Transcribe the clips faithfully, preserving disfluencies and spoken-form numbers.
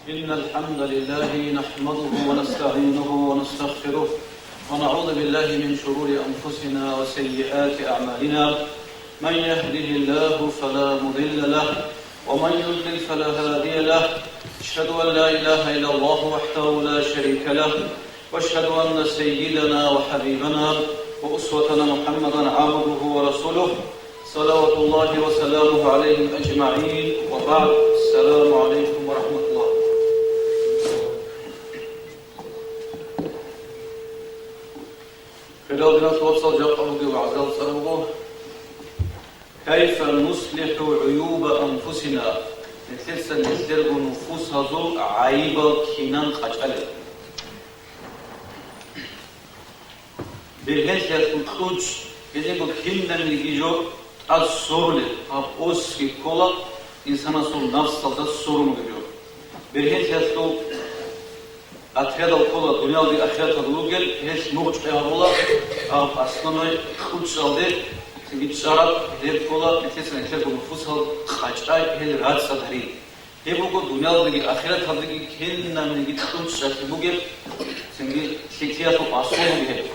إن الحمد لله نحمده ونستعينه ونستغفره، ونعوذ بالله من شرور أنفسنا وسيئات أعمالنا. من يهده الله فلا مضل له، ومن يضلل فلا هادي له. أشهد أن لا إله إلا الله وحده لا شريك له، وأشهد أن سيدنا وحبيبنا وأسوتنا محمدا عبده ورسوله، صلوات الله وسلامه عليهم أجمعين، وبعد، السلام عليكم ورحمة الله. Хириял диналъул вацал, жакъа бугеб вагӀзал цӀар буго: كيف نصلح عيوب أنفسنا؟ Нилъеца нилъерго нуфусазул гӀайибал кинан къачӀалеб? Бергьенлъиялъул кьучӀ, гьединго кинабниги жо тӀад сорулеб, гьаб осги ккола инсанасул нафсалда сорун бугеб жо. Бергьенлъиялъул отрядал ккола дуниялги ахираталги ругел, гьелъ мугъчӀвай гьабула, гьаб основной кьучӀалде цинги чӀараб гьеб ккола, нилъеца нилъерго нуфусал къачӀай гьел рацӀцӀад гьари. Гьеб буго дуниялдаги ахираталдаги кинабниги кьучӀалъи бугеб, цинги лъикӀлъиялъул асул бугеб.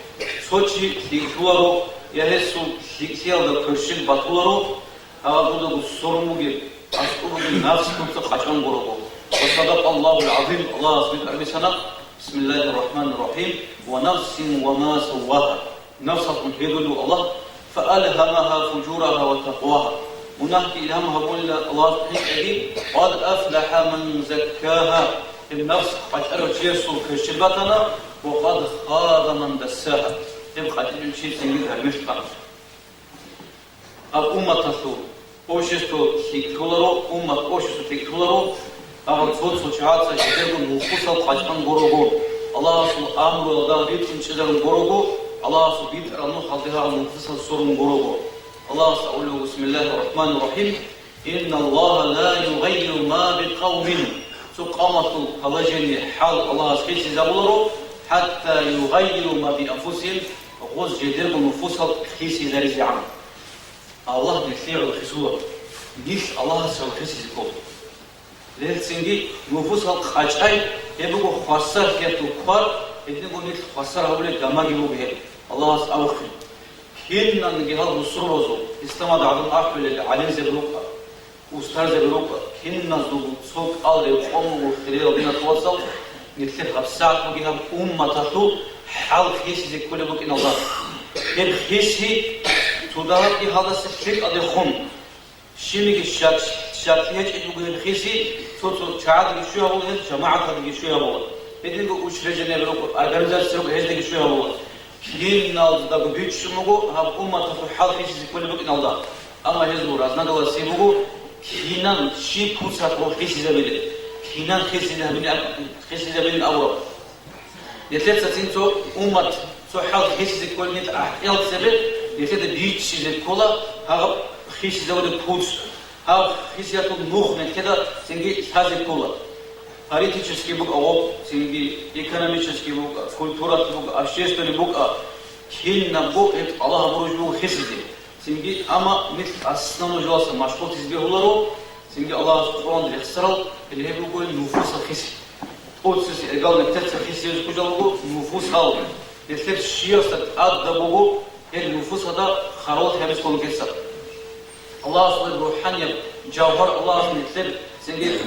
Цо чи лъикӀлъуларо, я гьесул лъикӀлъиялда кверщел батуларо, гьаб дудаго сорун бугеб, аскӀоб бугеб нафс дуца къачӀан гурого. وصدق الله العظيم, Аллагьас битӀараб бицана: بسم الله الرحمن الرحيم. ونفس وما سواها. Нафсалъун гьедулев Аллагь: فألهمها فجورها وتقواها. Мунагьги илгьам гьабулила Аллагьас гьечӀеги: قد أفلح من زكاها. Гьеб нафс къачӀарав чиясул кверщел батана: وقد خاب من دساها. Гьеб къачӀичӀев чи цинги гьармилъ кьана. Гьаб умматалъул общество лъикӀлъуларо, уммат общество лъикӀлъуларо, гьаб цо-цо чагӀаца жидерго нуфусал къачӀан гурого, Аллагьасул амруялда ритӀун чӀезарун гурого, Аллагьасул битӀараб нухалде гьаб нуфусал сорун гурого. Аллагьас абулеб: بسم الله الرحمن الرحيم. إن الله لا يغير ما بقوم. Цо къавмалъул положение, хӀал Аллагьас хисизабуларо, حتى يغيروا ما بأنفسهم, гъоз жидерго нуфусал хисизаризегӀан. Аллагь нилъее гӀолохисуларо. Нилъ Аллагьасе гӀолохисизе ккола. Гьелцинги нуфусал къачӀай, гьеб буго хвасарлъиялъул квар, гьединго нилъ хвасар гьабулеб гамаги буго гьеб. Аллагьас абухъе. Кинанги гьал бусурбабазул, исламалда гӀадамал ахӀулел гӀалимзаби рукӀа, устарзаби рукӀа, киназулго цо кӀал рекъон буго, хириял диналъул вацал, нилъер гьабсагӀат бугеб гьаб умматалъул хӀал хисизе кколеб букӀиналда. Гьеб хиси цо дагьабги гьалдаса лъикӀалдехун. Щибниги щак-, щаклъи гьечӀеб буго гьеб хиси, цо-цо чагӀазеги щуй гьабула гьез, жамагӀаталдеги щуй гьабула. Гьединго учреждениеби рукӀа, организация рукӀа, гьездаги щуй гьабула. Киналдаго бичӀчӀун буго гьаб умматалъул хӀал хисизе кколеб букӀиналда. Амма гьезул разногласие буго, кинан щиб куцалъ гъов хисизабилеб, кинан хисизабилеб, хисизабилеб абураб. Нилъеца цин цо уммат, цо хӀал хисизе кколин гьитӀа гӀахӀтӀиял цебе, нилъеда бичӀчӀизе ккола гьаб хисизабулеб куц, гьаб хисиялъул нух нилъеда цинги лъазе ккола. Политический букӀа гъоб, цинги экономический букӀа, культуралъ букӀа, общественный букӀа, кинабго гьеб Аллагь гьабураб жо буго хисизе. Цинги, амма нилъ основной жоялъа машгъуллъизе бегьуларо, цинги Аллагьас Къуръан рехсарал, гьеб буго нуфусал хиси. ТӀоцебесеб иргал нилъеца хисизе кколел руго нуфусал. Нилъер щиялъа тӀадаб буго гьел нуфусалда хъаравуллъи гьабизе ккола нилъеца. Аллагьасул гьеб рухӀанияб жавгьар Аллагьас нилъер цинги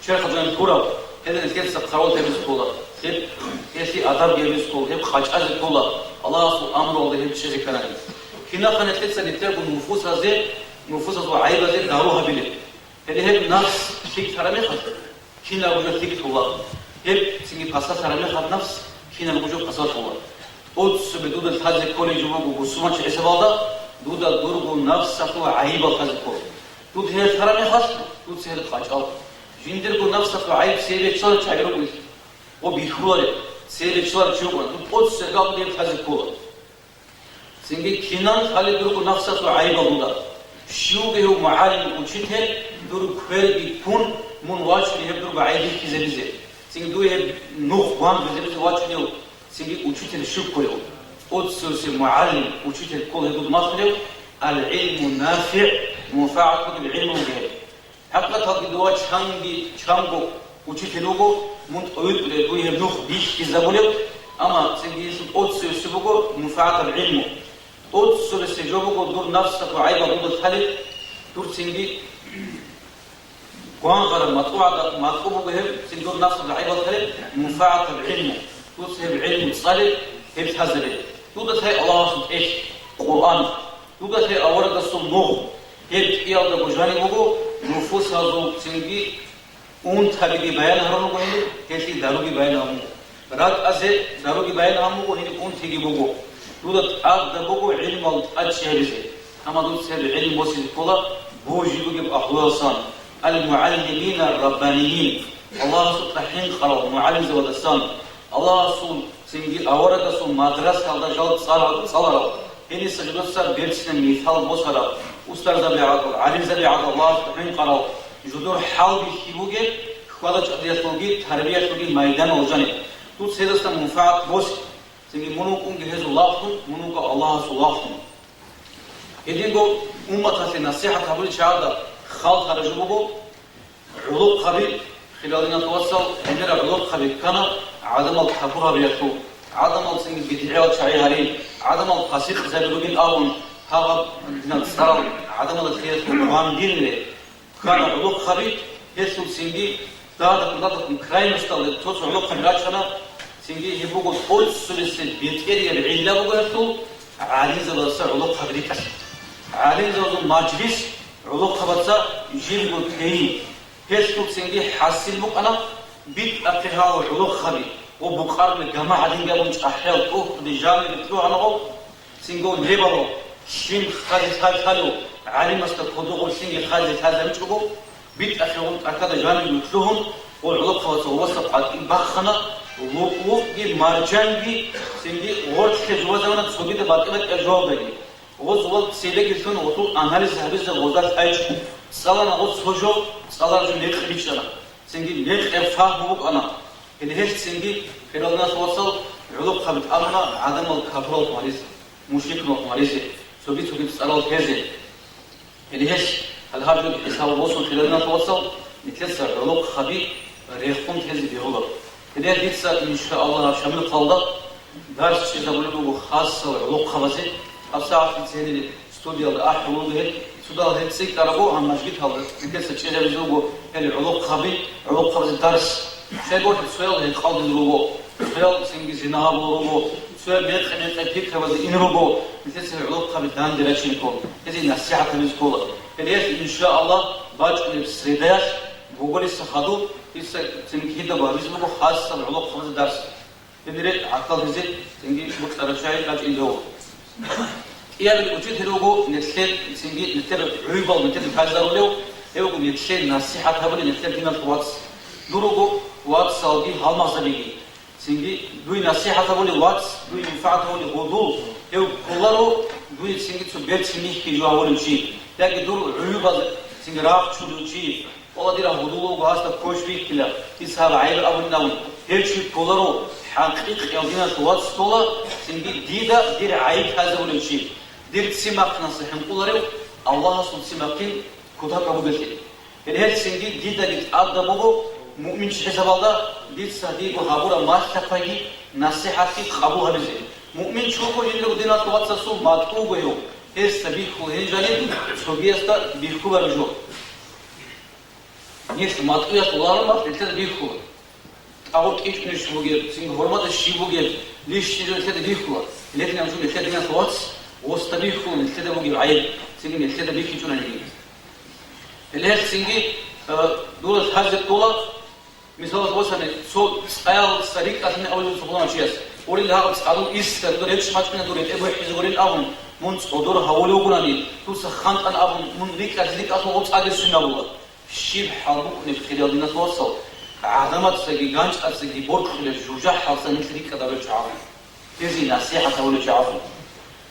черхалдасан тураб, гьелда нилъеца хъаравуллъи гьабизе ккола, гьеб, гьелъие адаб гьабизе ккола, гьеб къачӀазе ккола, Аллагьасул амруялда гьеб чӀезе кканани. Кинаха нилъеца нилъерго нуфусазе, нуфусазул гӀайбазе дару гьабилеб? Гьеле гьеб нафс лъикӀлъараб мехалъ, кинабго жо лъикӀлъула. Гьеб цинги пасалъараб мехалъ нафс, кинабго жо пасалъула. ТӀоцебе дуда лъазе кколеб жо буго бусурманчи хӀисабалда, дуда дурго нафсалъул гӀайибал лъазе ккола. Дуца гьеб лъараб мехалъ, дуца гьеб къачӀал. Жиндирго нафсалъул гӀайиб цебе бечӀчӀарав чагӀи руго. Ва бихьулареб, цебе бечӀчӀарав чи вукӀана, дуда тӀоцебе гьеб лъазе ккола. Цинги кинан лъалеб дурго нафсалъул гӀайибал дуда. Щивги гьев мугӀалим, учитель, дур кверги ккун, мун вачун гьеб дурго гӀайиб бихьизабизе. Цинги дуе гьеб нух гвангъизабизе вачунев, цинги учитель щив кколев? ТӀоцебесеб мугӀалим, учитель ккола гьеб дуда малъулев, ал-гӀилму нафигӀ, мунфагӀат бугеб гӀилму буго гьеб. ХӀакъикъаталги дова чанги, чанго Учитель вуго, мун тӀовитӀулев, дуе гьеб нух бихьизабулев, амма цинги гьесул тӀоцевеси буго мунфагӀатаб гӀилму. ТӀоцевеси жо буго дур напсалъул гӀайбал дуда лъалеб, дур цинги гвангъараб матӀугӀада-, матӀу буго гьеб, цин дур напсалъул гӀайбал лъалеб мунфагӀатаб гӀилму. Дуца гьеб гӀилму цӀалеб, гьеб лъазабе. Дуда лъай Аллагьасул тӀехь, Къуръан. Дуда лъай аварагасул нух. Гьеб кӀиялдаго жаниб буго нуфусазул цинги унтабиги баян гьарун буго гьениб, гьелъие даруги баян гьабун буго. РакӀазе даруги баян гьабун буго, гьениб унтиги буго. Дуда тӀадаб буго гӀилмал тӀадчӀи гьабизе. Амма дуца гьеб гӀилму босизе ккола божи бугеб агьлуялсан, ал-мугӀаллимина раббанийин, Аллагьасукьа хӀинкъарал мугӀалимзабаздасан, Аллагьасул цинги аварагасул мадрасаялда жал цӀаларал, гьениса жидеца берцинаб мисал босарал, устарзаби гӀадал, гӀалимзаби гӀадал, Аллагьасда хӀинкъарал, жидер хӀалбихьи бугеб, хьвада-чӀвадиялъулги тарбиялъулги майданал жаниб. Дуца гьездасан мунфагӀат босе, цинги мун вукӀунги гьезул лагълъун, мун вукӀа Аллагьасул лагълъун. Гьединго умматалъе насихӀат гьабулел чагӀазда хал гьаражу буго, гӀолохъаби, хирал диналъул вацал, гӀемерал гӀолохъаби ккана гӀадамал капур гьабиялъул, гӀадамал цинги бидгӀиял чагӀи гьари, гӀадамал пасикъзаби ругин абун, гьагъаб динал цӀарал гӀадамалда лъиялъул гъвандинлъи ккана гӀолохъаби, гьелъул цинги дагьадаккун, дагьадаккун крайносталде цо-цо гӀолохъаби рачана, цинги гьеб буго тӀоцевесеб бетӀериял гӀилла буго гьелъул гӀалимзабаздаса гӀолохъаби рикӀкӀалъи. ГӀалимзабазул мажлис, гӀолохъабаца жибго тейин. Гьелъул цинги хӀасил букӀана битӀахъе гьал гӀолохъаби ва букъараб гама гӀадинги абун чӀахӀиял тӀухьдуде жанибе лъугьана гъо, цинги лебало, лъим хъазе лъай-лъалев, гӀалимасда кодогъо лъимги хъазе лъазабичӀого, битӀахъе гъо тӀахьазда жанибе лъугьун, гъо гӀолохъабаца гъовасда къватӀиб бахъана, лукъ-лукъги маржанги цинги гъорлъе жубазабана цогидаб батӀи-батӀияб жоялдаги. Гъоз ва цебеги лъун гъутул анализ гьабизе гъозда лъайчӀо. ЦӀалана гъоз цо жо, цӀалараб жо мекъи бичӀчӀана. Цинги мекъи фагьму букӀана. Гьеле гьелъ цинги хирал диналъул вацал гӀолохъаби тӀамуна гӀадамал капурал гьаризе, мушрикунал гьаризе, цоги-цоги цӀарал гьезе. Гьеле гьелъ гьал гьаб жо хӀисаб босун хирал диналъул вацал, нилъеца гӀолохъаби рехун тезе бегьуларо. Гьеле дица, иншааллагь, Шамил хъалда дарс чӀезабулеб буго хасал гӀолохъабазе. ГьабсагӀат дица гьениб студиялда ахӀулел гьел, цодал гьел цӀикӀкӀарабго гьаб мажгиталда дица чӀезабизе буго гьел гӀолохъаби, гӀолохъабазе дарс. Щайгурелъул цоял гьекъалдулел руго, цоял цинги зина гьабулел руго, цоял мекъи-мекъи пикрабазде ин руго, нилъеца гьел гӀолохъаби данде рачине ккола, гьезие насихӀат гьабизе ккола. Гьеле гьелъ, иншааллагь, бачӀунеб средаялъ бугориса хадуб, дица цинги кидаго гьабизе буго хасал гӀолохъабазе дарс. Гьеб гӀахьал гьезе цинги бокьараб чагӀи рачӀинчӀого. КӀиабилеб учитель вуго нилъер, цинги нилъер гӀуйбал нилъеда лъазарулев, гьев вуго нилъее насихӀат гьабулев нилъер диналъул вац. Дур руго вацалги гьалмагъзабиги. Цинги дуе насихӀат гьабулев вац, дуе манфагӀат гьабулев гьудул, гьев кколаро дуе цинги цо берцин михьги жо гьавулев чи, яги дур гӀуйбал цинги рахчулев чи. Валлагь, дир гьудул вуго, гьасда квеш бихьила, дица гьаб гӀайиб абунилан. Гьев чи кколаро, хӀакъикъиял диналъул вац ккола, цинги дида дир гӀайиб лъазабулев чи. Дир ццин бахъинаса хӀинкъуларев, Аллагьасул ццин бахъин кутакаб бугелъул. Гьеле гьелъ цинги дидаги тӀадаб буго, муъминчи хӀисабалда, дица дие гьабураб малъа-хъвайги насихӀатги къабул гьабизе. Муъмин чи вуго жиндирго диналъул вацасул матӀу вуго гьев, гьесда бихьула гьениб жаниб цогиясда бихьулареб жо. Нилъ матӀуялъ вугьарун бакӀ нилъеда бихьула. ТӀагъур кӀинчӀунищ бугеб, цинги гьурмада щиб бугеб, лищ чӀезаб нилъеда бихьула. Нилъеда нилъеда диналъул вац, гъосда бихьула нилъеда бугеб гӀайиб, цинги нилъеда бихьичӀониги. Гьеле гьелъ цинги, э, дура лъазе ккола, мисалалъ босани, цо цӀаялдаса рикӀкӀалъин абулеб цо гьунав чияс. Гьурил гьагъаб цӀалул иссар, дур речӀ мачӀина, дур ретӀел бухӀизе гурин абун, мун цӀодор гьавулев вугони, дуца хантӀан абун, мун рикӀкӀалъи-рикӀкӀалъун гъо цӀаде сунабула. Щиб хӀал букӀунеб, хириял диналъул вацал, гӀадамацаги ганчӀацаги борхулел жужахӀалца нилъ рикӀкӀад гьабулел чагӀазул, гьезие насихӀат гьабулел чагӀазул.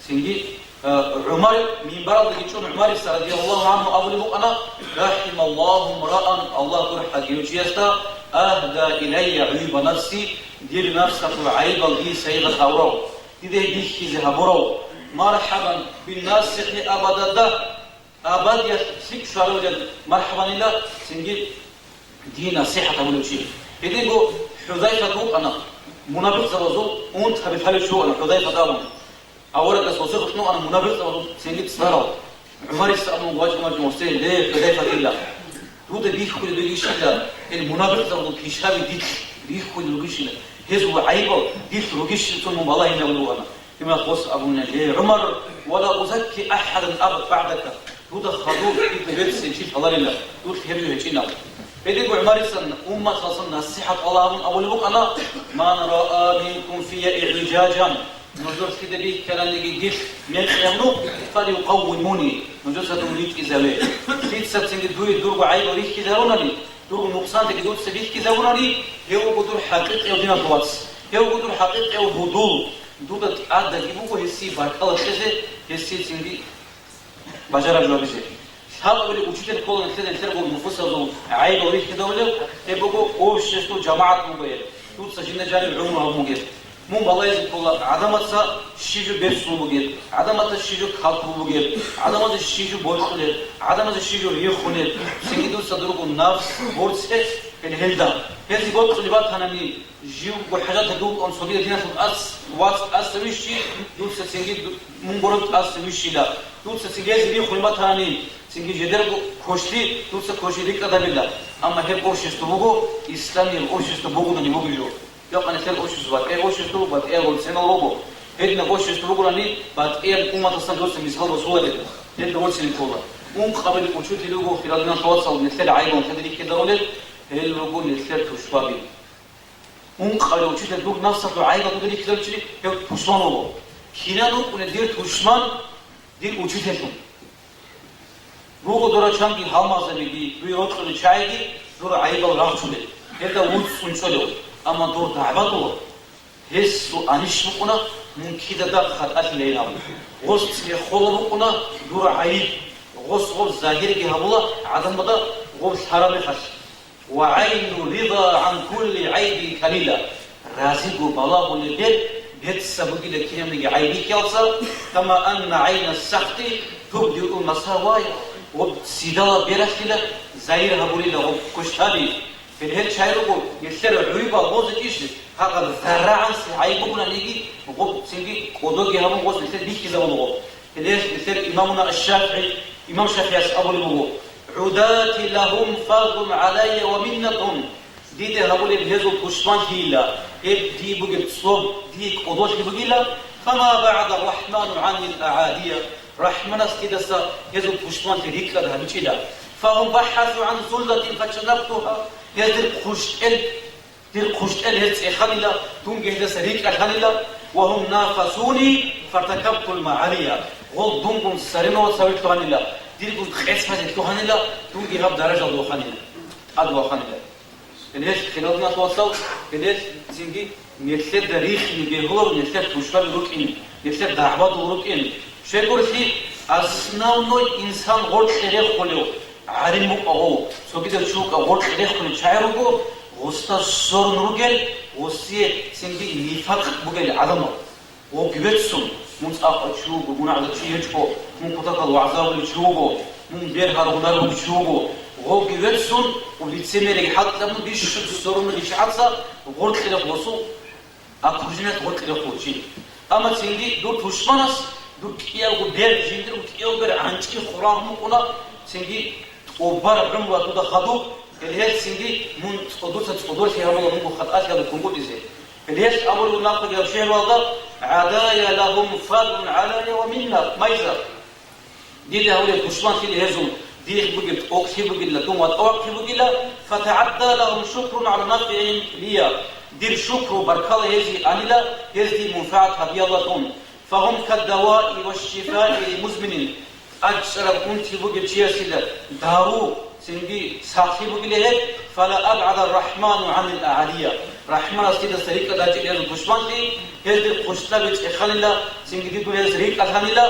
Цинги, э, ГӀумар, минбаралдаги чӀун ГӀумарица радияллагьу гӀангьу абулеб букӀана: «РахӀималлагьу мраан», Аллагь гурхӀа гьев чиясда, «агьда илайя гӀуйба нафси», дир напсалъул гӀайибал дие сайигъат гьавурав, дида гьеб бихьизе гьабурав, «мархӀабан биннасихӀи абадада», абадиялъ лъикӀ щварулел мархӀабанила, цинги Дие насихӀат гьабулев чи. Гьединго ХӀузайфат вукӀана, мунапикъзабазул унтаби лъалев чи вукӀана ХӀузайфат абун. Аварагас гьесухъ нугӀана мунапикъзабазул цинги цӀарал. ГӀумарица абун вачӀун вачӀун гьесде: «Ле, ХӀузайфатилла, дуда бихьулеб бугищила, гьел мунапикъзабазул пишаби дилъ бихьулеб бугищила, гьезул гӀайибал дилъ ругищилан мун балагьинавулев вукӀана». Гьеб мехалъ гьес абуна: «Ле, ГӀумар, ва ла узакки ахӀадан аб-, багӀдака, дуда хадув дида берцин чи лъаларила, дур гьеб жо гьечӀинаб». Гьединго ГӀумарица умматалъе насихӀат кьола гьабун абулеб букӀана: «Ман раа минкум фия игӀвижажан», нужер лъида бихьараниги дилъ мекъияб нух, «фалюкъаввимуни», нужеца дун ритӀизаве. Лъицацинги дуе дурго гӀайибал рихьизарунани, дурго нукъсанлъиги дуца бихьизабунани, гьев вуго дур хӀакъикъияв диналъул вац. Гьев вуго дур хӀакъикъияв гьудул. Дуда тӀадабги буго гьесие баркала кьезе, гьесие цинги бажараб жо гьабизе. Лъабабилеб учитель ккола нилъеда нилъерго нуфусалъул гӀайибал рихьизавулев, гьеб буго обществоялъул жамагӀат буго гьеб. Дуца жинда жаниб гӀумру гьабун бугеб. Мун балагьизе ккола, гӀадамаца щиб жо берцун бугеб, гӀадамаца щиб жо какун бугеб, гӀадамазе щиб жо бокьулеб, гӀадамазе щиб жо рихунеб, цинги дуца дурго нафс борцӀе гьел гьелда. Гьезие бокьулеб батанани, живго хӀажат гьабулеб цогидал диналъул тӀас-, вац тӀаса вищи, дуца цинги ду-, мун гуреб тӀаса вищила. Дуца цинги гьезие рихунеб батанани, цинги жидерго квешлъи дуца квешлъи рикӀкӀад гьабила. Амма гьеб общество буго, исламияб общество бугони бугеб жо. Гьеб нилъер общество батӀияб общество, батӀияб ценал руго. Гьединаб общество бугони, батӀияб умматалъан дуца мисал босулареб, гьеб борцӀине ккола. Ункъабилеб учитель вуго, хириял диналъул вацал, нилъер гӀайибал нилъеда рихьизарулеб, гьел руго нилъер тушбаби. Ункъабилеб учитель дур нафсалъул гӀайибал дуде рихьизарулев чи, гьев тушман вуго. Кинан вукӀунеб дир тушман, дир учительлъун? Руго дора чанги гьалмагъзабиги, дуе рокьулел чагӀиги дур гӀайибал рагъчӀулел, гьелда вуцӀцӀун чӀолев, амма дур дагӀбадула, гьесул анищ букӀуна, мун кида дагь хатӀалъилайин абун. Гъос цӀехола букӀуна дур гӀайиб, гъос гъоб загьирги гьабула гӀадамазда гъоб лъараб мехалъ. «Ва гӀайну рида гӀан кулли гӀайбин калила», разиго балагьулеб бер беццаб бугила кинабниги гӀайбихьиялдаса, «кама анна гӀайна сахти тубдиул масавая», ва цидала бералъила загьир гьабулила гъоб квешлъаби. Гьел чагӀи руго, нилъер гӀуйба гъозичӀищ, гьагъаб заррагӀанлъи гӀайиб бугониги, гъоб цинги кӀодоги гьабун гъос нилъер бихьизабула гъоб. Гьелъ нилъер имамуна аш-ШафигӀи, имам ШафигӀияс абулеб буго: «ГӀудати лагьум фадлун гӀалайя ва миннатун», диде гьабулеб гьезул тушманлъийила, гьеб дие бугеб цӀоб, дие кӀодолъи бугила, «фама багӀада рахману гӀанил агӀадия», РахӀманас дидаса гьезул тушманлъи рикӀкӀад гьабичӀила, «фагьум бахӀасу гӀан зуллатин фаджанабтугьа», гьез дир хъущтӀел Дир хъущтӀел гьез цӀеханила, дунги гьелдаса рикӀкӀалъанила, «ва гьум нафасуни фартакабтул магӀария», гъол дунгун соревноваться гьабизе лъугьанила, диргун къецӀ базе лъугьанила, дунги гьаб даражалда ваханила, тӀад ваханила. Гьелъ, хириял диналъул вацал, гьелъ цинги нилъеда рихине бегьуларо нилъер тушбаби рукӀин, нилъер дагӀбадул рукӀин. Щайгурелъул, основной инсан гъоркье рехулев гӀалим вукӀа гъов, цогидав чи вукӀа гъоркье рехунев чагӀи руго, гъосда сорун ругел, гъосие цинги нифакъ бугел гӀадамал. Гъовги веццун, мун цӀакъав чи вуго, мун гӀадав чи гьечӀо, мун кутакал вагӀза гьабулев чи вуго, мун бергьар гьунар бугев чи вуго, гъовги веццун, лицемерие хӀалтӀизабун бищун сорун ричӀаца гъоркье рехулев гъосул окружениялъ гъоркье рехулев чи. Амма цинги дур тушманас дур кӀиявго бер, жиндирго кӀиявго бер гӀанчӀи хурагьун букӀуна, цинги тӀубараб гӀумру дуда хадуб, гьел гьел цинги мун цӀодоца цӀодорлъи гьабула мунго хатӀалъи гьабун кумгутӀизе. Гьел гьел абулеб нахъеги гьаб шигӀралда: «ГӀадая лагьум фадлун гӀалайя ва минна, майза». Дида гьавулеб душманлъи гьезул дихъ бугеб тӀокӀлъи бугила, дун ватӀа вахъи бугила, «фатагӀадда лагьум шукрун гӀала нафгӀигьим лия», дир шукру баркала гьезие анила, гьез дие мунфагӀат гьабиялдалъун, «фагьум каддаваи ва шифаи лимузминин», тӀадчӀараб унти бугев чиясила дару, цинги сахлъи бугила гьеб, «фала абгӀада рахману гӀанил агӀадия», РахӀманас дидаса рикӀкӀад гьечӀила гьезул душманлъи, гьез дир хъущтӀаби цӀеханила, цинги дидул гьез рикӀкӀалъанила,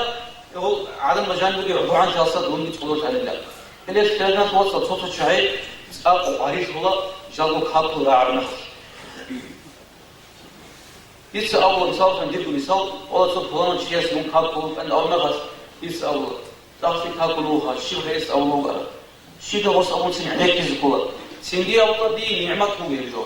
Гьел гӀадамал жанибги гӀодовегӀанлъиялдаса дунги цӀодорлъанила. Гьелъ, хириял диналъул вацал, цо-цо чагӀи цӀакъ къварилъула, жалго какулел рагӀаб мехалъ. Дица абула, мисаллъун, дирго мисал, вала цо пуланав чияс мун какулев вукӀин абун мехалъ, дица абула, цӀакълъи какулев вуго, щиб гьес абулев вукӀараб? Щиб гъос абунцин гӀенеккизе ккола. Цинги абула дие нигӀмат бугеб жо.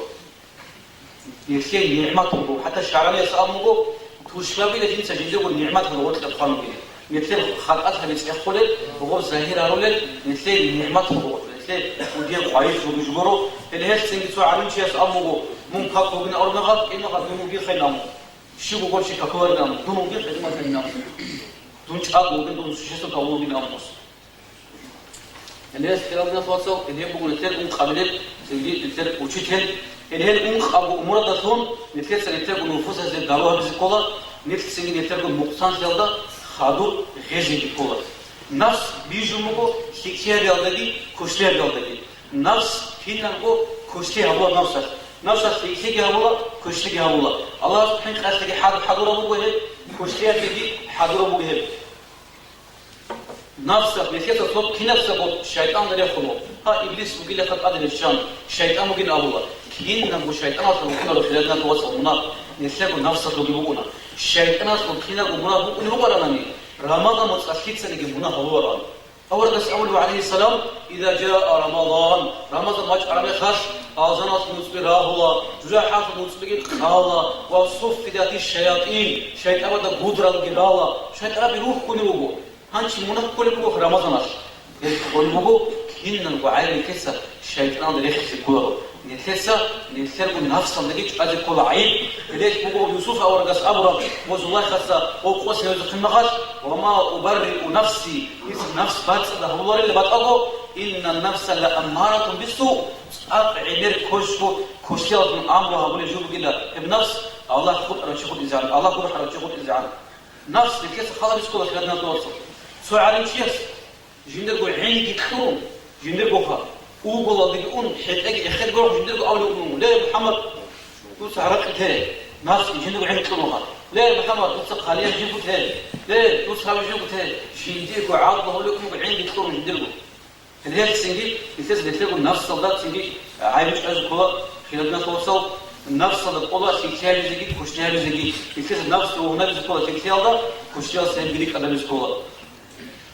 Нилъее нигӀмат буго. ХӀатта шагӀранияс абун буго, тушбабила жинца жиндирго нигӀматал гъоркье хъван бугеб. Нилъер хатӀалъаби цӀехолел, гъоб загьир гьарулел, нилъее нигӀмат буго. Нилъее кӀудияб къвайилъ бугеб жо гуро. Гьеле гьелъ цинги цо гӀалимчияс абун буго, мун как вугин абураб мехалъ, кӀиябго дун вугевхъин абун. Щив гурищ какуларин абун, дун вугевхъин абун. Дун чӀаго вугин, дун существенно кавун вугин абун. Гьеле, хирал диналъул вацал, гьеб буго нилъер ункъабилеб, цинги нилъер учитель. Гьеле, гьел ункъабго умурадалъун нилъеца нилъерго нуфусазе дару гьабизе ккола, нилъ цинги нилъерго мукъсанлъиялда хадур гъезеги ккола. Нафс бижун буго лъикӀлъи гьабиялдаги, квешлъи гьабиялдаги. Нафс кинабго квешлъи гьабула нафсалъ. Нафсалъ лъикӀлъиги гьабула, квешлъиги гьабула. Аллагьасул хӀинкъиялъеги хӀад-, хӀадураб буго гьеб, квешлъиялъеги хӀадураб буго гьеб. Нафсалъ нилъеца цо кинабцаго шайтӀан рехула. Гьа, Иблис вугилаха тӀаде риччан, шайтӀан вугин абула. Кинабго шайтӀаналъул рухӀунарухъ хирал диналъул вацал мунагь нилъерго нафсалъулги букӀуна. ШайтӀаналъул кинабго мунагь букӀунеб букӀаранани, Рамазан моцӀалъ лъицаниги мунагь гьабулароан. Аварагас абулеб, гӀалайгьиссалам: «Иза жаа Рамазан», Рамазан бачӀараб мехалъ, азаналъул нуцӀби рагьула, жужахӀалъул нуцӀбиги къала, ва суффидати шаятӀин, шайтӀабазда гудралги рала, шайтӀаби рухьулел руго. Гьанчи мунагь кколеб буго Рамазаналъ. Гьеб кколеб буго, кинабго гӀайиб нилъеца шайтӀаналда рехизе кколаро. Нилъеца нилъерго нафсалдаги чӀвазе ккола гӀайиб. Гьеле буго Юсуф аварагас абураб, ва Зулайхаца къокъосе гьезухъе мехалъ: «Ва ма убарриу нафси», дица нафс бацӀцӀадаб гьабуларила батӀаго, «инна нафса ла аммаратун биссу», цӀакъ гӀемер квешго квешлъиялдалъун амру гьабулеб жо бугила гьеб нафс, Аллагь хутӀарав чи хутӀизегӀан, Аллагь гурхӀарав чи хутӀизегӀан. Нафс нилъеца хал гьабизе ккола, хирал диналъул вацал. Цо гӀалимчияс жиндирго гӀинги кьурун, жиндирго уголалдеги ун, хӀетӀеги эхеде гурун жиндирго абулев вуго: «Ле, МухӀаммад, дуца гьаракь те». Нафс жиндирго гӀин кьурун. «Ле, МухӀаммад, дуца хъалиял жив гуте. Ле, дуца гьаб жив гуте». Жиндирго гӀадлу гьабулев вуго гӀинги кьурун жиндирго. Гьеле цинги нилъеца нилъерго нафсалда цинги гӀайиб чӀвазе ккола, хирал диналъул вацал, нафсалда кӀола лъикӀлъи гьабизеги, квешлъи гьабизеги. Нилъеца нафс ругьунабизе ккола лъикӀлъиялда, квешлъиялдаса гьебги рикӀкӀад гьабизе ккола.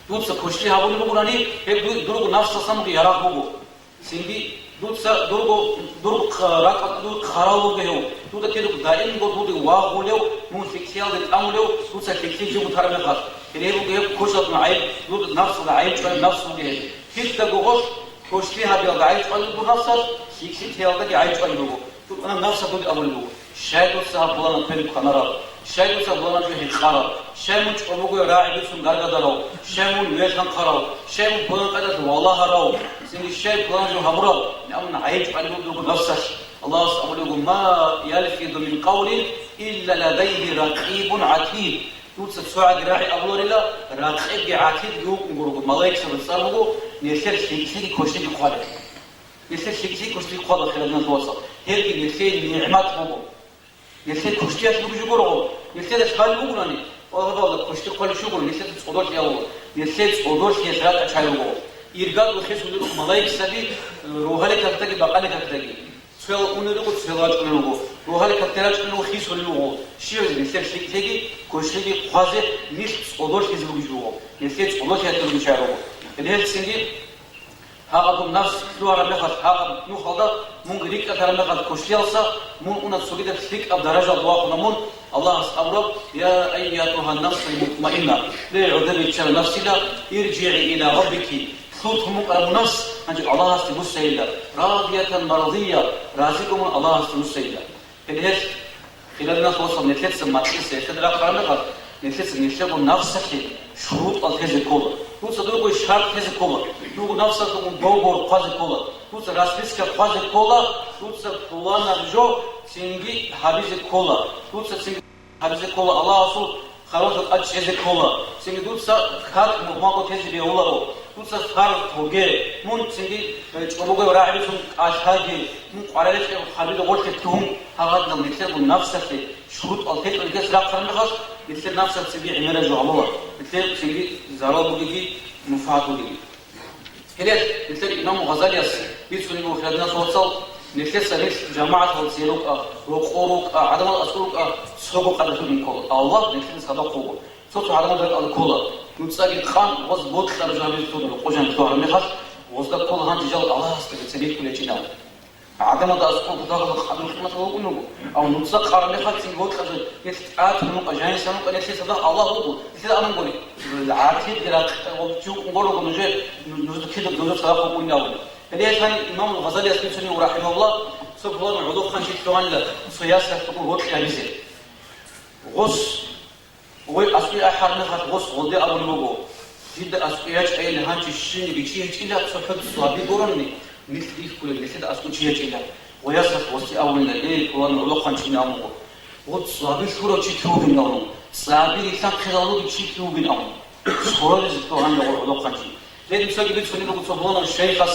Дуца квешлъи гьабулеб бугони, гьеб ду-, дурго нафсалъан буго ярагъ буго. Цинги дуца дурго, дурго хъа-, ракӀалда дур хъарал вуго гьев. Дуда кидаго даимго дуда вагъулев, мун лъикӀлъиялде тӀамулев, дуца лъикӀлъи жив гутараб мехалъ. Гьеле гьеб буго гьеб квешалъ гӀайиб, дуда нафсалда гӀайиб чӀвалеб нафс буго гьеб. Кидаго гъолъ квешлъи гьабиялда гӀайиб чӀвалеб буго нафсалъ, лъикӀлъи теялдаги гӀайиб чӀвалеб буго. Дуда нафсалъ дуде абулеб буго: «Щай дуца гьаб пуланаб квен кванараб? Щай дуца пуланаб жо гьикъараб? Щай мун чӀобогояб рагӀи бицун гаргадарав? Щай мун веханхъарав? Щай мун пулан къайдалъ валагьарав? Цинги щай пулан жо гьабураб?» Амма гӀайиб чӀвалеб буго дурго нафсалъ. Аллагьас абулеб буго: «Ма ялфизу мин къавлин илла ладайгьи ракъибун гӀатид». Дуца цо гӀаги рагӀи абуларила, ракъибги гӀатидги вукӀун гурого, малаикзабаз цӀар буго, нилъер лъикӀлъиги квешлъиги хъвалеб. Нилъер лъикӀлъи квешлъи хъвала, хирал диналъул вацал. Гьебги нилъее нигӀмат буго. Нилъер квешлъиялъ бугеб жо гурого, нилъеда лъалеб бугони, Аллагьалда квешлъи хъвалеб щуго, нилъеда цӀодорлъи гьабула. Нилъее цӀодорлъиялъ ракӀа чӀвай руго. Иргадго хисулел руго малаикзаби, рогьалил какдаги бакъалил какдаги. Цоял унел руго, цоял рачӀунел руго. Рогьалил какде рачӀунел руго, хисулел руго. Щивазе нилъер лъикӀлъиги квешлъиги хъвазе нилъ цӀодорлъизе бугеб жо буго. Нилъее цӀодорлъиялъ ругел чагӀи руго. Гьеле гьелцинги Гьагъаб дун нафс лъугьараб мехалъ, гьагъаб нухалда мунги рикӀкӀад гьараб мехалъ квешлъиялса, мун уна цогидаб лъикӀаб даражалда вахуна мун, Аллагьас абураб: «Я айятугьан нафсул мутмаинна», ле, гӀодор риччараб нафсила, «иржигӀи иля раббики», лъутун букӀараб мун нафс, гьанже Аллагьасде буссайила, «радиятан мардия», разиго мун Аллагьасде буссайила. Гьеле гьелъ, хирал диналъул вацал, нилъеца макьилъ эхеде рахъараб мехалъ, нилъеца нилъерго нафсалъе шурутӀал тезе ккола. Дуца дурго шартӀ тезе ккола. Дурго нафсалъухъ договор хъвазе ккола. Дуца расписка хъвазе ккола. Дуца пуланаб жо цинги гьабизе ккола. Дуца цинги гьабизе ккола Аллагьасул хъаролъа тӀад чӀезе ккола. Цинги дуца как мугьманго тезе бегьуларо. Дуца фарз тоге. Мун цинги, э, чӀобогояб рагӀи бицун кӀалъаге. Мун къваригӀел кьегӀ хъабилеб гъорлъе лъугьун, гьагъадинал нилъерго нафсалъе шурутӀал течӀо нилъеца рахъараб мехалъ, нилъер нафсалъ цинги гӀемераб жо гьабула. Нилъер цинги зарал бугеги, мунфагӀат бугеги. Гьеле нилъер имам Гъазалияс бицунеб буго, хирал диналъул вацал, нилъеца нилъ жамагӀаталда цере рукӀа, рокъор рукӀа, гӀадамал аскӀор рукӀа, цого къадар лъугьин ккола. Аллагь нилъеда сабахъ буго. Цо-цо гӀадамал ракӀалда ккола, нуцӀаги къан гъоз бокьараб жо гьабизе лъугьунаро, къо жаниб лъугьараб мехалъ, Гъозда ккола гьанже жал Аллагьасдаги цебеккулел чӀинал. ГӀадамазда аскӀоб дагьаб къадру-къимат вукӀун вуго, амма нуца къараб мехалъ цинги вокьазе нилъ тӀатун вукӀа, жанисан вукӀа, нилъеца дагь Аллагь вуго, нилъеда амун гури. ГӀатидги рахъ-, чи вукӀун гурого нужер, нужеда кида нужер цадахъ вукӀунин абун. Гьеле гьанив имамул Гъазалияс бицунев, рахӀимагьуллагь, цо пуланав гӀолохъанчи лъугьанила цо ясалъ буго рокьи гьабизе. Гъос, гъой аскӀове ахӀараб мехалъ гъос гъолде абулеб буго: «Дида аскӀове ячӀайилан гьанже щибниги чи гьечӀила, цохӀо цӀаби гурони, нилъ рихьулел, нилъеда аскӀов чи гьечӀила». Гъой ясалъ гъосде абунила: «Эй, пуланав гӀолохъанчи, ин абун буго. Гъо цӀаби лъурав чи кив вугин?» абун. «ЦӀаби рилълъанхъизабулев чи кив вугин?» абун. Цоразизе лъугьанила гъо гӀолохъанчи. Гьединцаги бицунеб буго цо пуланав шайихас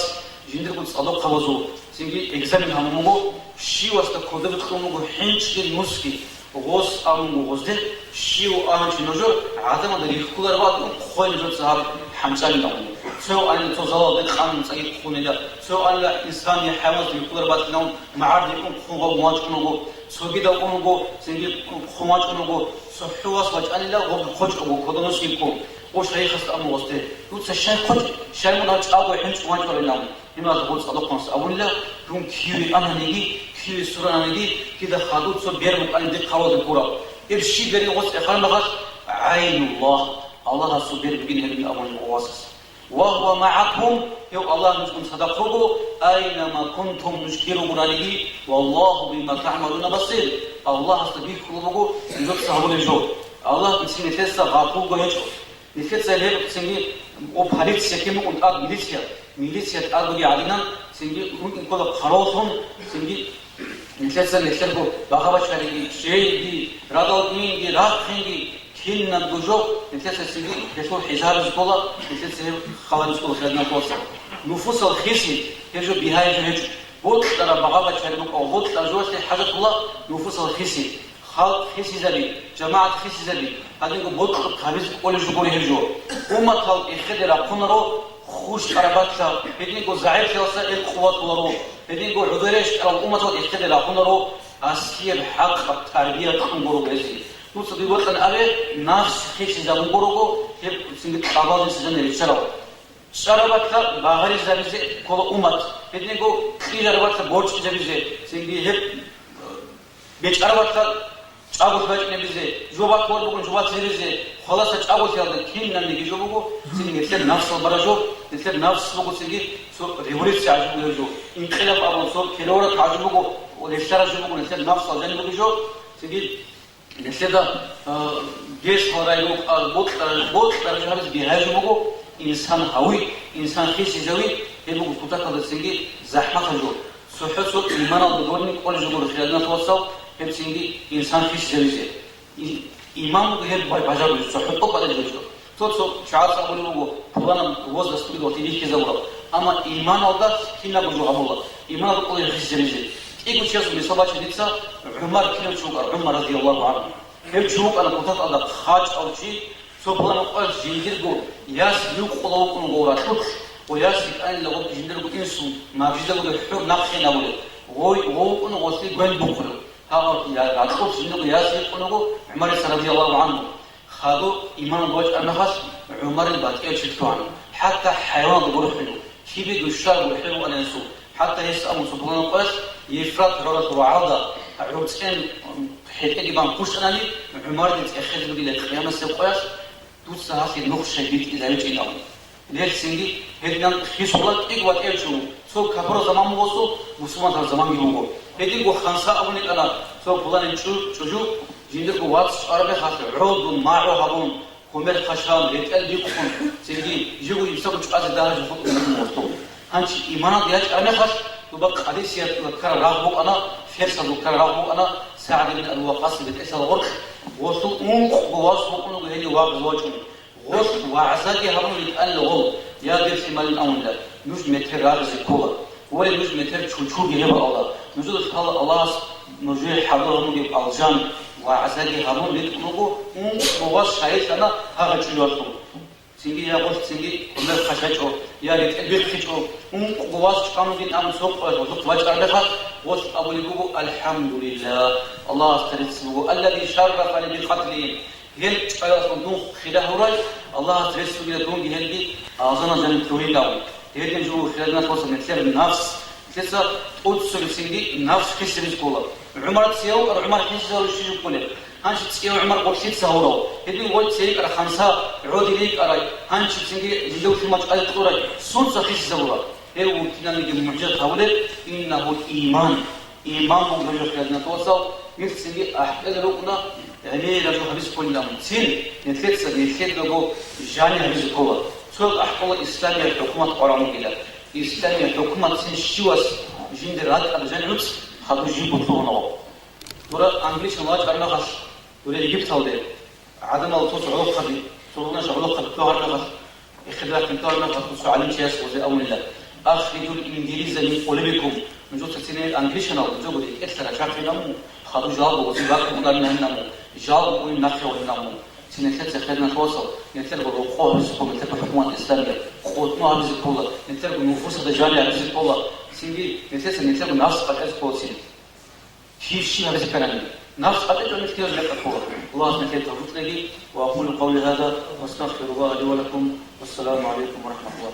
жиндирго цӀадахъабазул, цинги экзамен гьабун буго, щивасда кодобе кьун буго хӀинчӀги нусги. Гъос абун буго гъозде: «Щив гьанже нужер гӀадамазда рихьулареб бакӀ хъвай нужеца гьаб хӀанчӀалин», абун. Цо гьанив цо залалде къанун цӀаги хъунила, цо гьанила инсанги хӀайванасда рихьулареб бакӀ гьабун магӀарде ун хъун гъов вачӀун вуго, цогидав ун вуго, цинги хъун вачӀун вуго, цохӀо вас вачӀанила гъоги хъочӀого, кодоб нусги ккун. Гъо шайихасда абун гъосде: «Дуца щай хъочӀ, щай мун гьаб чӀаго хӀинчӀ вачӀарин?» абун. Гьимал гъо цӀадахъанас абунила: «Дун киве ананиги, киве сурананиги, дида хадуб цо бер букӀанин дихъ гьавазе гураб. Гьеб щиб берин гъос эхараб мехалъ, гӀайнуллагь, Аллагьасул бер бугин гьебин», абунила гъо васас. «Ва гьува магӀакум», гьев Аллагь нужгун цадахъ руго, «айнама кунтум», нуж кир ругониги, «валлагьу бима тагӀмалуна басир», Аллагьасда бихьулеб буго нужеца гьабулеб жо. Аллагь бицин нилъеца гъапулго гьечӀо. Нилъеца гьеб цинги, о, полиция кин букӀун тӀад, милиция, милиция тӀад бугеб гӀадинан, цинги рукӀин ккола хъаравуллъун, цинги нилъеца нилъерго багъа-бачариги, чейги, радал динги, рахъинги, кинабго жо нилъеца цинги гьелъул хӀисабизе ккола, нилъеца гьеб халабизе ккола, хириял диналъул вацал. Нуфусал хиси гьеб жо бигьаяб жо гьечӀо. Бокьараб багъа-бачари букӀа, бокьараб жоялъе хӀажатула нуфусал хиси. Халкъ хисизаби, жамагӀат хисизаби, гьадинго бокьун гьабизе кӀолеб жо гуро гьеб жо. Умматал эхеде рахъунаро хущтӀараб батла, гьединго загӀиплъиялдаса ил къуват кколаро, гьединго гӀударищ кьарал умматал эхеде рахъунаро аскияб хӀакъаб тарбия кьун гуро гьезие. Дуца дуе бокьани абе, нафс хисизабун гурого, гьеб цинги кьабалдаса жанир риччарал. ЧӀараб батла багъаризабизе ккола уммат, гьединго кьижараб батла борчӀизабизе, цинги гьеб БечӀараб батла чӀаголъи бачӀинабизе, жо батулеб бугони жо батизабизе, хваласа чӀаголъиялда кинабниги жо буго, цинги нилъер нафсал бара жо, нилъер нафс буго цинги цо революция гӀажиб буго гьеб жо, инкъилаб абун цо переворот гӀажиб буго, релълъараб жо буго, нилъер нафсал жаниб буго жо, цинги нилъеда, а, гес гьарай рукъа, бокьараб, бокьараб жо гьабизе бигьаяб жо буго, инсан гьави, инсан хисизави, гьеб буго кутакалда цинги захӀматаб жо. ЦохӀо цо иманалда гурони кӀолеб жо гуро, хириял диналъул вацал, гьеб цинги инсан хисизабизе. И-, иман буго гьеб бай-, бажарулеб, цохӀо тӀокӀаб бажарулеб жо. Цо-цо чагӀаца абулеб буго, пуланаб возраст бугеб вахтиде бихьизабураб. Амма иманалда кинабго жо гьабула, иманалда кӀолеб хисизабизе. КӀиго чиясул мисал баче дица, ГӀумар кинав чи вукӀарав, ГӀумар радияллагьу гӀангьу. Гьев чи вукӀана кутакалда хъачӀав чи, цо пуланаб къоялъ жиндирго яс юкъула вукӀун вуго ракьулъ, ва яс йикӀанила гъоб жиндирго инсул мажгиталда бугеб хӀур нахъе инабулеб, гъой, гъов вукӀун гъолъие гвен бухъулев. Гьаб я-, ракьулъ жиндирго яс йикъун вуго ГӀумарица радияллагьу гӀангьу. Хадуб иманалда вачӀараб мехалъ ГӀумарил батӀияв чи лъугьана, хӀатта хӀайваналда гурхӀулев, кибего щвараб гурхӀел букӀана гьесул. ХӀатта гьес абун цо пуланаб къоялъ Евфрат гӀуралъул рагӀалда гӀурцӀен хӀетӀеги бан хъущтӀанани, ГӀумарде цӀехезе бугила къиямасеб къоялъ, дуца гьалъе нух щай битӀизабичӀин абун. Гьелъ цинги гьединан хисула кӀиго батӀияв чи вуго, цо капураб заман буго, цо мусулманзабазул заманги буго. Гьединго ханса абун йикӀана цо пуланин чӀу-, чӀужу, жиндирго вац чӀвараб мехалъ гӀодун, магӀу гьабун, гьумер хъашан, ретӀел бихъун, цинги жиго жинцаго чӀвазе дагьаб жо хутӀун буго гъосул. Гьанже иманалда ячӀараб мехалъ, доба Къадисиялда ккараб рагъ букӀана, ферсалда ккараб рагъ букӀана, СагӀд ибн Аби Ваккасил бетӀерсал гъоркь, гъосул ункъго вас букӀун буго гьенив вагъизе вачӀун. Гъолъ вагӀзаги гьабун ритӀанила гъол, я дир лъималин авнила, нуж метер рагъизе ккола. Воле, нуж метер чучулги гьеб Аллагь, нужеда лъала Аллагьас нужее хӀадур гьабун бугеб алжан. ВагӀзаги гьабун ритӀун руго, ункъго вас шагьидлъана гьагъа чӀужуялъул. Цинги я гъолъ цинги гьумер хъашачӀо, я ретӀел бихъичӀо, ункъго вас чӀван вугин абун цо къоялъ гъолъухъ вачӀараб мехалъ, гъолъ абулеб буго: «АлхӀамдулиллагь, Аллагьасда рецц буго, аллази шаррафани бикъатлигьим». Гьел чӀваялъул дун хира гьурай, Аллагьас рес бугила дунги гьелги алжана жанив лъугьинавун. Гьедин жо хириял диналъул вацал, нилъер нафс, нилъеца тӀоцебесеб цинги нафс хисизабизе ккола. ГӀумар цӀияв вукӀарав, ГӀумар хисизарулев щив вукӀунев? Гьанже цӀияв ГӀумар гъорлъица гьавурав. Гьедин гъой цӀияб йикӀарай, ханса гӀодире йикӀарай, гьанже цинги жиндир лъимал чӀвазе кьурай, сунца хисизабура? Гьев вугин кинабниги мугӀжизат гьабулеб, иннагьу иман. Иман буго жо хириял диналъул вацал, нилъ цинги ахӀдал рукӀуна, гӀемераб жо гьабизе кколилан мун. Цин, нилъеца нилъедаго жаниб гьабизе ккола. Цоял ахӀдала исламияб хӀукумат къваригӀун бугила. Исламияб хӀукумат цин щивас жинда ракӀараб жаниб нуц хадув жибго лъугьунаго. Дура англичан вачӀараб мехалъ, дура Египталде, гӀадамал цо-цо гӀолохъаби, цо-цо гӀолохъаби лъугьараб мехалъ, эхеде рахъин лъугьараб мехалъ цо гӀалимчияс гъозе абунила: «Ахрижул инглиза мин къулубикум», нужеца цинги англичанал нужего рекӀелъа рачахъинаб мун, хадув жалго гъозе бакӀун унарин гьанинаб мун, жалго уйин нахъе гьанинаб мун. Цин нилъеца хириял диналъул вацал, нилъерго рокъов гьабизе ккола, нилъерго хӀукумат исламияб, къотӀнов гьабизе ккола, нилъерго нуфусалда жаниб гьабизе ккола, цинги нилъеца нилъерго нафс къачӀазе ккола цин. Кив щиб гьабизе кканани, нафс къачӀичӀо нилъ киваз мекъаб ккола. Аллагьас нилъее тавфикъ кьеги. وأقول قولي هذا وأستغفر الله لي ولكم. والسلام عليكم ورحمة الله.